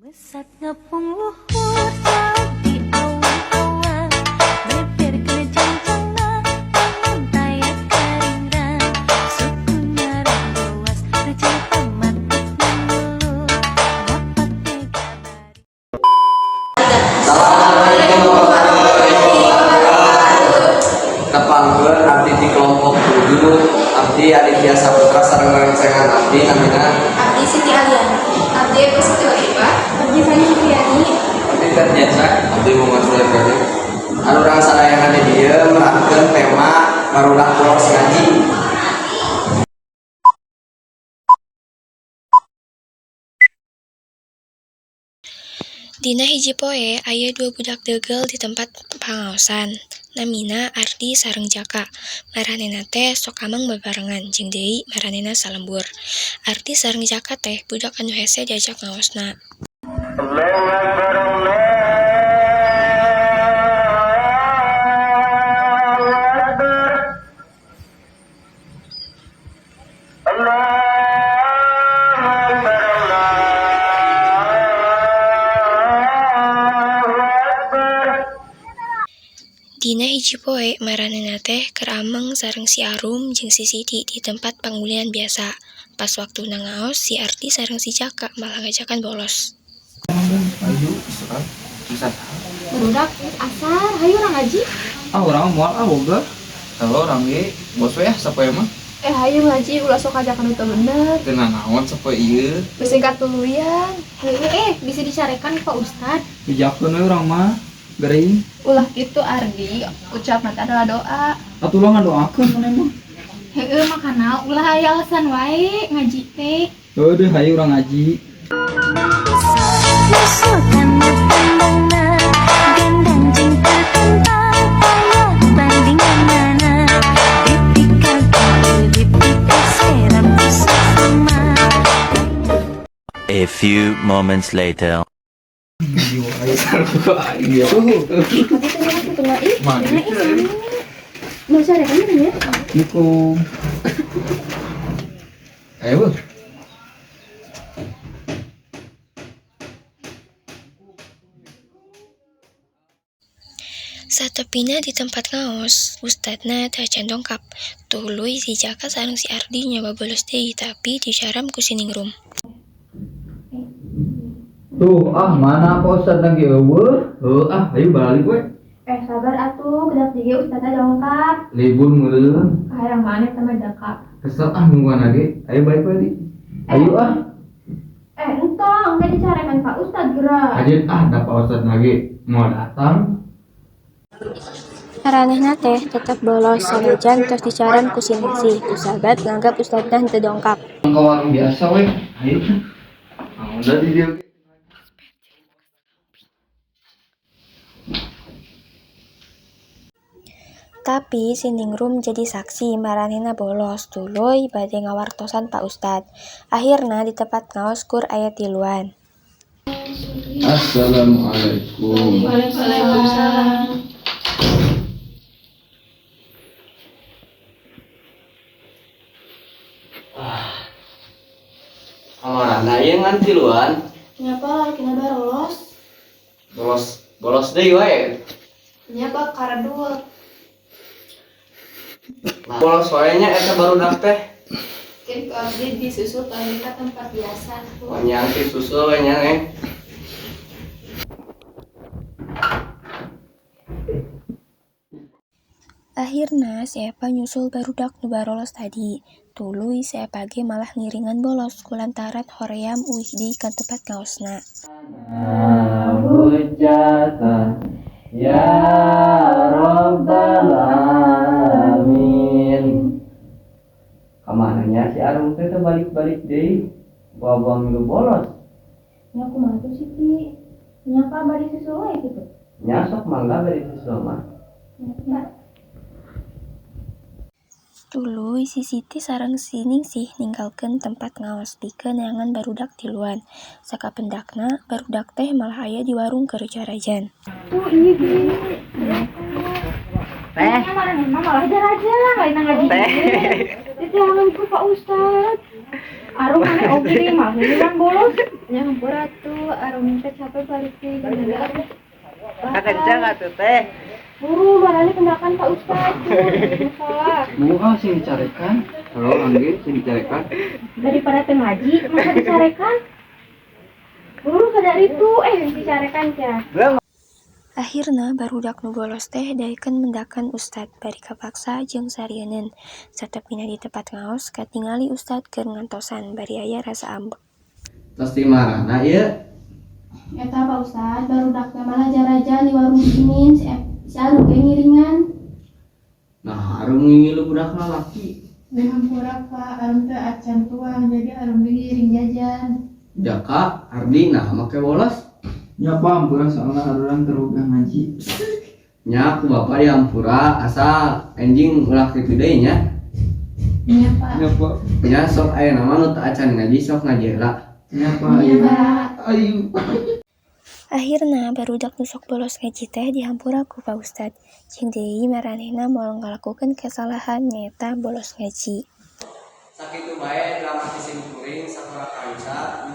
Mesat ngepung luhur jauh di awan-awan, beberkeun cancangna lamun taya karingrang, suku ngarandoas receh pamatut nangulu dapat tega bari. Assalamualaikum warahmatullahi wabarakatuh. Tepangkeun abdi di kelompok 7, abdi Aditya Saputra sareng rerencangan abdi namina Abdi Siti Aliana. Abdi Eko Siti Latifah. Abdi Fani Fitriani. Abdi Ferdiansyah, abdi Muhammad Sulaiman. Anu urang sadayana di dieu nerangkeun tema barudak bolos ngaji. Dina hiji poe aya dua budak deugeul di tempat pangaosan, namina Ardi sareng Jaka. Maranehna teh sok ameng babarengan jeung deui maranehna salembur. Ardi sareng Jaka teh budak anu hese diajak ngaosna. الله أكبر الله أكبر الله أكبر الله أكبر. Dina hiji poe maranehna teh keur ameng sareng si Arum jeung si Siti di tempat pangulinan biasa. Pas waktuna ngaos, si Ardi sareng si Jaka malah ngajakan bolos. Ayo, kan bisa. Barudak geus asar, hayu urang ngaji. Ah, urang mah moal ah, boga. Kalau urang ge bos we ah sapoe mah. Eh, hayu ngaji, ulah sok ajakan nu teu bener. Teu nanaon sapoe ieu. Geus tuluyan. Heueuh eh, bisa dicarekan Pak Ustad. Bejakeun we urang mah gering. Ulah kitu, Ardi, ucap mata adalah doa. Atuh ulah ngadoakeun maneh mah. Heueuh, makana ulah aya alasan wae ngaji teh. Heueuh deh, hayu urang ngaji. Nyusul kana tembangna, gendang jeung tertentang aya bandinganana, dipikagawe dipikaserap ku sasama. A few moments later. Aing ya. Tapi teh mah kitu mah ih. Mah gitu. Mau carekan ya? Assalamualaikum. Ayo, Bu. Satepina di tempat ngaos, ustadna teu acan dongkap. Tuluy si Jaka sareng si Ardi nyoba bolos deui, tapi dicaram ku si Ningrum. Tuh, ah, mana Pak Ustad lagi euweuh? Heuh ah, ayo balik we. Eh, sabar atuh, kedap juga ustadna dongkap. Libur meureun. Kahayang maneh teh mah dongkap. Kesel ah nungguan lagi. Ayo balik we, Di. Ayo ah. Eh, entong, engke dicarekan Pak Ustad geura. Hajeun ah, da Pak Ustad lagi mau datang. Maranehna teh tetep bolos sanajan tos dicaram ku si Ningsih kusabab nganggap ustadna henteu dongkap. Ke warung biasa we. Ayo. Ah, udah di dieu. Tapi si Ningrum jadi saksi maranehna bolos, tuluy bade ngawartosan Pak Ustad. Akhirna di tempat ngaos kur aya tiluan. Assalamualaikum. Waalaikumsalam. Kamarana ieu ngan tiluan? Nyapa lalakina barolos? Bolos bolos deui wae. Nyapa karedul? Nah, bolos wae nya eta barudak teh. Kin ku abdi disusul ka tempat biasa. Oh, nya disusul we nya eh. Akhirna si Epa nyusul barudak nu barolos tadi. Tuluy si Epa ge malah ngiringan bolos kulantaran hoream uih deui ka tempat ngaosna. Hujjatan ya rabbal alamin. Kamana nya si Arum teh teu balik-balik deui? Bawa-bawa milu bolos. Nya kumaha tuh Siti? Nya apa bari susul we kitu? Nya sok mangga bari susul mah. Nya. Tuluy si Siti sareng si Ningsih ninggalkeun tempat ngaos pikeun neangan barudak tiluan. Sakapendakna barudak teh malah aya di warung keur jarajan. Tuh iya gini. Teh. Malah jarajan, lain ngaji. Teh. Jangan ku Pak Ustad. Arum maneh oge deui mah kan bolos. Nya hampura tuh, Arum teh capek balik deui gimana. Kencang atuh teh. Buru marane kendakan Pak Ustad tuh di musola. Bu ah sing dicarekan. Halo Anggi, sing dicarekan. Daripada teu ngaji, masa dicarekan? Buru ke dari itu, dicarekan ya. Akhirna barudak nu bolos teh daekeun mendakan ustad bari kapaksa jeung sarieuneun. Satepina di tempat ngaos katingali ustad keur ngantosan bari aya rasa ambek. Tos di marana ieu? Eta Pak Ustad, barudak teh malah jarajan di warung Cimin, si Arum ge ngiringan. Nah, Arum ngilu budak lalaki. Teh hampura Pak, Arum teh acan tuang jadi Arum ge ngiring jajan. Jaka, Ardi, nah make bolos. Nya Pak, hampura soalna arurang terugah ngaji. Nya ku bapak dihampura asal enjing ulah kitu deui nya. Iya Pak. Nya Pak. Nya sok aya nama nu teu acan ngaji sok ngaji heula. Nya Pak. Iya Pak. Ayo. Akhirna barudak nu sok bolos ngaji teh dihampura ku Pa Ustad. Jeung deui maranehna moal ngalakukeun kasalahan nyaeta bolos ngaji. Sakitu bae drama ti sim kuring sakola kanca.